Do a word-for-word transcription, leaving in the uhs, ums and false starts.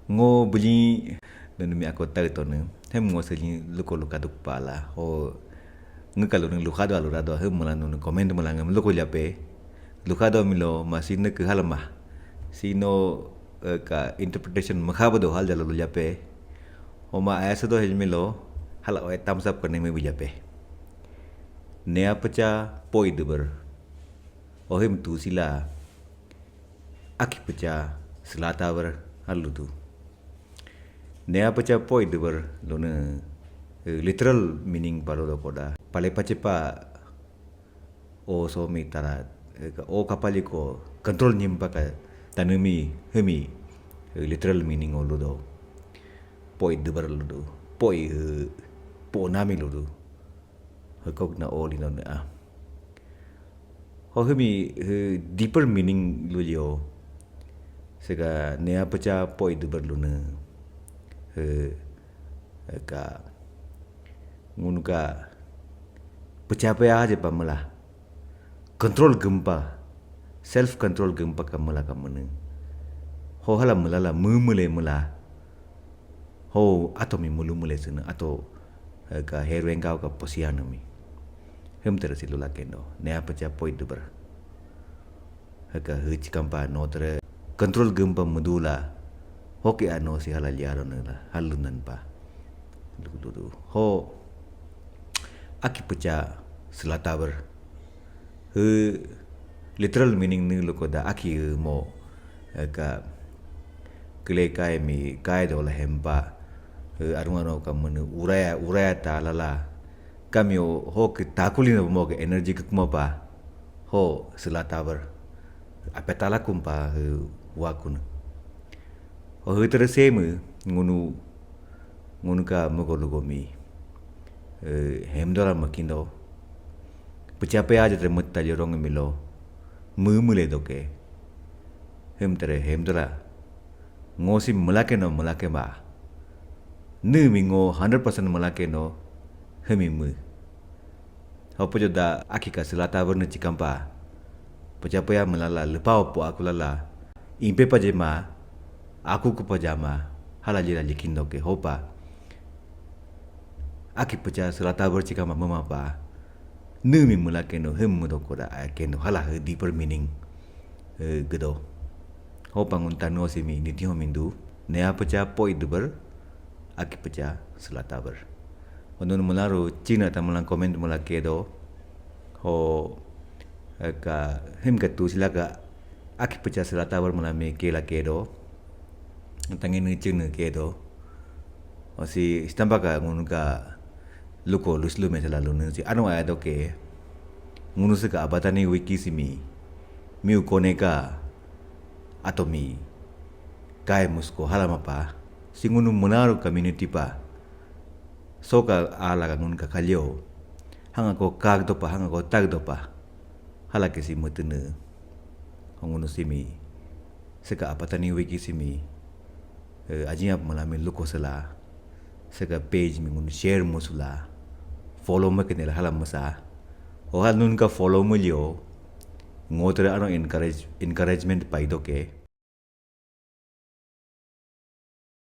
Ngo beli nunu mi ako tahu tonu. Hem ngo seli luko luka duk pala. Ho ngiika lunu luka do alura do hem mula nunu comment mula ngem luko jape. Luka do milo masih ne ke halama. Sino eh, ka interpretation mekha do hal jalo jape. Homa ayasa do hel milo hala oe thumbs up kane me bijape. Nea pecha poi deber. Ohim tu sila. Aki pecha selata ber haludu. Nea pecha poi deber lone eh, literal meaning palo do koda. Pale pache pa o so mi tara eh, ka- o kapali ko control nyimpa ka tanumi hemi eh, literal meaning o ludo. Poi deber ludo. Poi eh, po nami ludo. Hekok na o lino ne a. Ho hemi he deeper meaning lu yo. Sega nea pecha poi deber lune. He ka ngunu ka pecha pe aja pa mela. Control gempa. Self control gempa ka mela ka mene. Ho hala mela la memele mela. Ho ato mi mulu mule sene ato eh, ka herwengkau ka posiana mi. Hem tere si lula kendo. Nea pecha poi deber. Heka hich kampa no tere control gempa medula. Hoke ano si hala liaro nela halunan pa. Ludu. Ho aki pecha selata ber. He literal meaning ni luko da aki he mo eh, ka kile kai mi kai do la hempa. He arung ano ka mene uraya uraya ta lala. Kami o ho ke takuli no mo ke energy ke kuma pa. Ho selata ber. Apetala kumpa he wakun. Ho he tere seme ngunu ngunu ka mego lugo mi. Eh, hem dola makindo. Pecha pe aja tere mutta jorong milo. Memele doke. Hem tere hem dola. Ngo si melake no melake ba. Ne mi ngo hundred percent melake no. Hemi me. Hopo jo da aki ka selata ber ne chikampa. Pecha pe ya melala lepa opo aku lala. Impe paje ma. Aku ku pajama. Hala jira likindo ke hopa. Aki pecha selata ber chikampa mama pa. Ne mi melake no hem mudo koda a kendo hala he deeper meaning. Eh, gedo. Hopa ngun tanu si mi niti ho mindu. Nea pecha poi deber. Aki pecha selata ber. Onun mularu china ta mulang comment mula kedo. Ho eh, ka hem ka tu sila ka aki pecha selata ber mula me ke la kedo. Tangin ni china kedo. O si stampa ka ngunu ka luko luslu me selalu ni si anu aya doke. Ngunu se ka abatani wiki si mi. Mi ukone ka ato mi. Kai musko halama pa. Si ngunu munaru community pa. Soka ala ka ngunu ka kalio. Hanga ko kag dopa, hanga ko tag dopa. Hala ke si mutene. Ngunu si mi. Seka apatani wiki si mi. Eh, aji ap mala mi luko sela. Seka page mi ngunu share musula. Follow me kenela hala masa. O hal nun ka follow me lio. Ngotre ano encourage, encouragement paido ke.